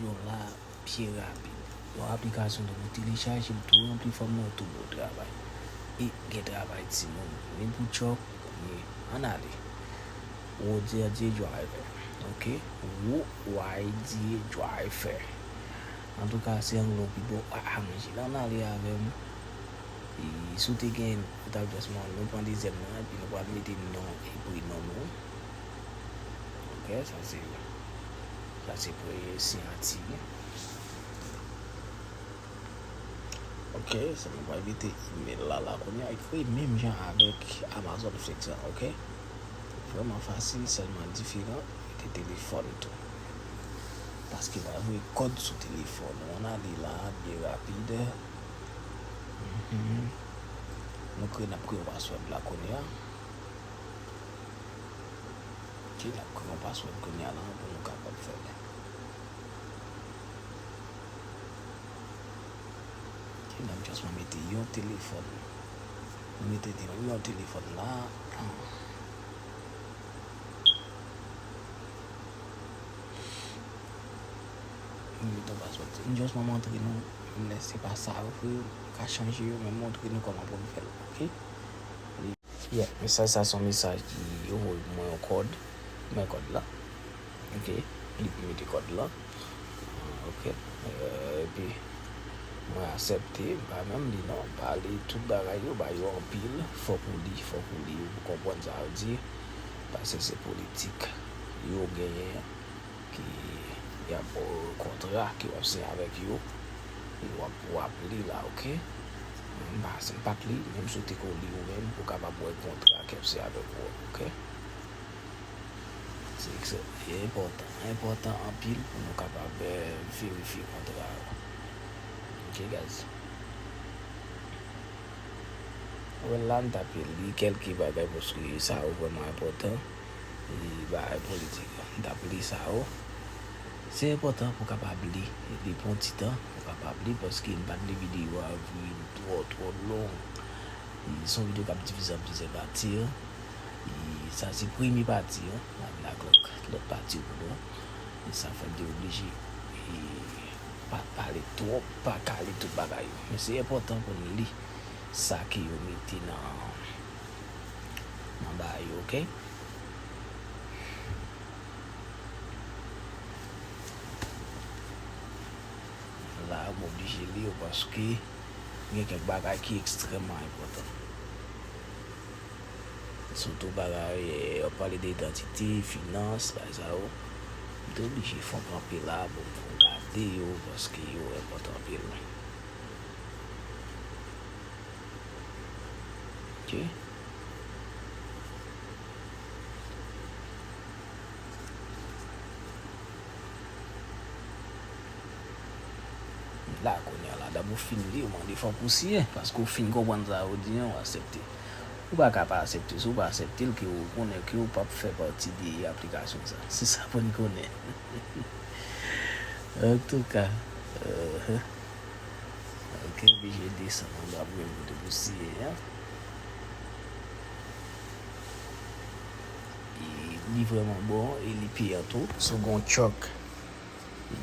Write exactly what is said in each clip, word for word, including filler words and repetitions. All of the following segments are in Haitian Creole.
Yon la byen rapid. Yon aplikasyon tou pou telechaje l tou ranpli fòm nan tou bon travay. E gen travay timoun. Ni pou chòk, ni ann ale. Roadier Driver. Ok? Roadier Driver. Antouka, se anglè w pi bon a aranje. Ann ale avè m. E si w te gen, ou t ap just mwen, nou pran dezyèm nan, epi nou pral mete non e prenon nou. Ok, sa se, sa se premye siyati. Ok, sa nou pral mete email la, la kounye a, e menm jan avèk Amazon Flex la, ok? Vrèman fasil, sèlman diferan, mete telefòn tou. Paske l pral voye kòd sou telefòn ou. Ann ale la, byen rapid. Mhm. Nou kreye, n ap kreye yon password la kounye a. Ok, n ap kreye yon password kounye a la pou nou kapab fè l. Ok, n ap just mete yon telefòn. Nou mete yon telefòn la. M mete yon password. M just mwen montre nou, menm lè se pa sa yo vre, m ka chanje yo, men montre nou kòman pou n fè l, ok? Yeah, mesaj sa se yon mesaj ki yo voye pou mwen yon kòd. Men kòd la. Ok, li pou mete kòd la. Ok, euh, epi mwen aksepte, m pa menm li non, m pa li tout bagay yo, ba yo anpil, fòk ou li, fòk ou li, ou konprann sa yo di, paske se politik yo genyen, ki y ap, euh, kontra ke w ap siyen avèk yo, e w ap, w ap li la, ok? M pa, si m pa t li, menm si w te ko li ou menm, pou w kapab wè kontra ke w siyen avèk yo, ok? Se, se, e enpòtan, enpòtan anpil pou nou kapab, eh, verifye kontra yo. Ok, guys. Wè la, m t ap li kèlke bagay, paske sa yo vrèman enpòtan. E bagay politik, m t ap li sa yo. Se enpòtan pou w kapab li. Li pran ti tan pou w kapab li, paske m pa t li videyo a vin twò, twò long. E se yon videyo k ap divize an plizyè pati. E sa se premye pati an. N ap vin ak lòt, lòt pati yo pou nou. E sa fè m te oblije, e, pa pale twòp, pa ka li tout bagay yo. Men se enpòtan pou n li sa ke yo mete nan, nan bagay yo, ok? La, m oblije li yo paske gen kèk bagay ki ekstrèmman enpòtan. Sitou bagay, eh, w ap pale de idantite, finans, bagay sa yo. M te oblije fè yon kanpe la pou m gade yo, paske yo enpòtan anpil. Ok. La, kounye a la, dabò w fin li, yo mande fòk ou siyen, paske w fin konprann sa yo di an, w aksepte. Ou pa ka pa aksepte, si w pa aksepte l, ke w konnen ke w p ap fè pati de aplikasyon sa. Se sa pou n konnen. Antouka, euh, ok, oblije desann anba pou menm kote pou siyen an. E li vrèman bon, e li peyan tou. Si w gen yon truck, e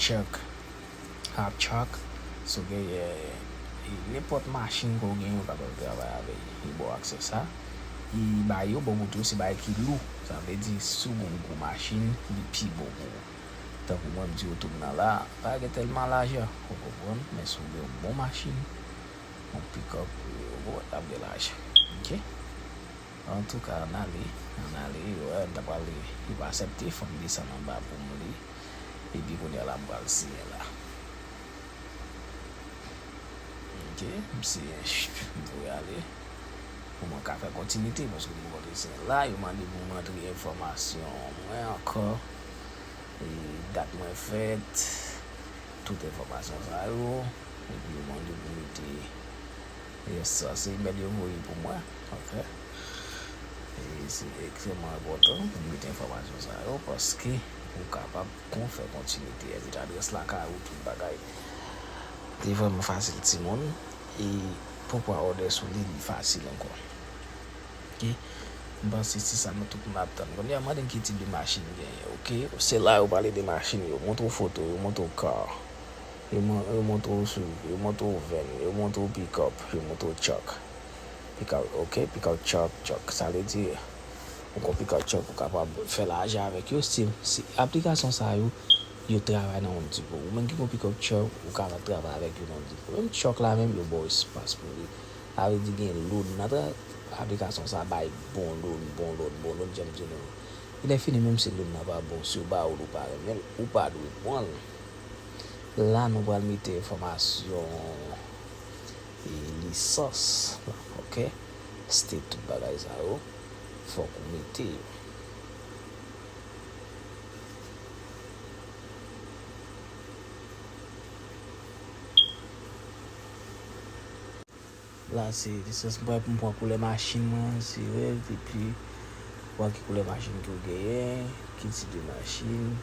truck, hot truck, si w gen, e, e nenpòt machin ke w gen, yo kapab travay avè l. Yo ba w aksè sa. E bagay yo bon pou tou, se bagay ki lou. Sa vle di, si w gen yon gwo machin, li pi bon pou ou. Tankou mwen, m di oto m nan la, pa gen tèlman lajan, ou konprann, men si w gen yon bon machin, yon pick-up, ou wè, l ap gen lajan. Ok? Antouka, ann ale, ann ale, yo, wè, m ta pral, li pa aksepte, fò m desann anba pou m li. Epi kounye a la, m pral siyen la. Ok, m siyen, m voye ale. Pou mwen ka fè kontinite, paske m poko te siyen la, yo mande pou m rantre enfòmasyon mwen ankò. E dat mwen fèt, tout enfòmasyon sa yo, epi yo mande pou mete, yes, sa se imèl yo voye pou mwen, ok. E se ekstrèmman enpòtan pou mete enfòmasyon sa yo, paske ou kapab kon fè kontinite, epi adrès lakay ou, tout bagay. Li vrèman fasil, timoun, e pou pran òdè sou li, li fasil ankò. Ok? M panse se sa nou tout moun ap tann. Kounye a, mande m ki tip de machin m genyen, oke? Se la yo pale de machin, yo montre w foto, yo montre w car, yo mon- yo montre w SUV, yo montre w van, yo montre w pick-up, yo montre w truck. Pick-up, oke? Pick-up truck, truck. Sa vle di, ou kon pick-up truck, ou kapab fè lajan avèk yo. Se, se aplikasyon sa yo, yo travay nan Home Depot. Ou menm ki kon pick-up truck, ou ka al travay avèk yo nan Home Depot. Menm truck la menm, yo ba w espas pou li. Sa vle di gen loan nan tra- aplikasyon sa bay bon loan, bon loan, bon loan, jan m di nou. E lè fini, menm si loan nan pa bon, si yo ba ou l, ou pa renmen l, ou pa dwe pran l. La, nou pral mete enfòmasyon e lisans la, oke? State, tout bagay sa yo, fòk ou mete yo. La se lisans mwen, pou m pran koulè machin mwen, se rèv, epi wè ki koulè machin ke w genyen, ki tip de machin.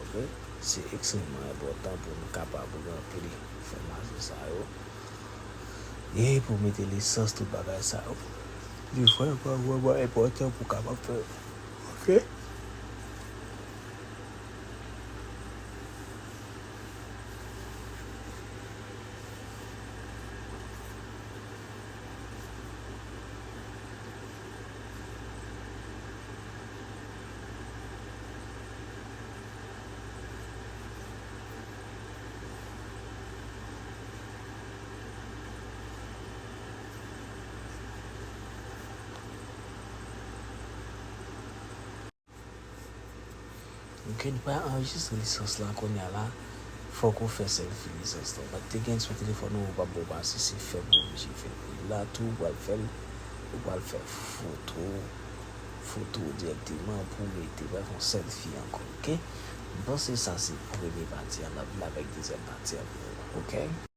Oke? Se ekstrèmman enpòtan pou nou kapab ranpli fòmasyon sa yo. E pou mete lisans, tout bagay sa yo. Li vrèman, vrèman enpòtan pou w kapab fè. Oke? Oke, li pa anrejistre lisans lan kounye a la. Fòk ou fè sèlfi lisans lan. Ou pa t te gen sou telefòn ou, ou pa bon pase, se fè pou oblije fè. La tou, ou pral fè l, ou pral fè foto, foto dirèkteman pou mete, pral fè yon sèlfi ankò, oke? M panse sa se premye pati a, n ap vin avèk dezyèm pati a pou nou, oke?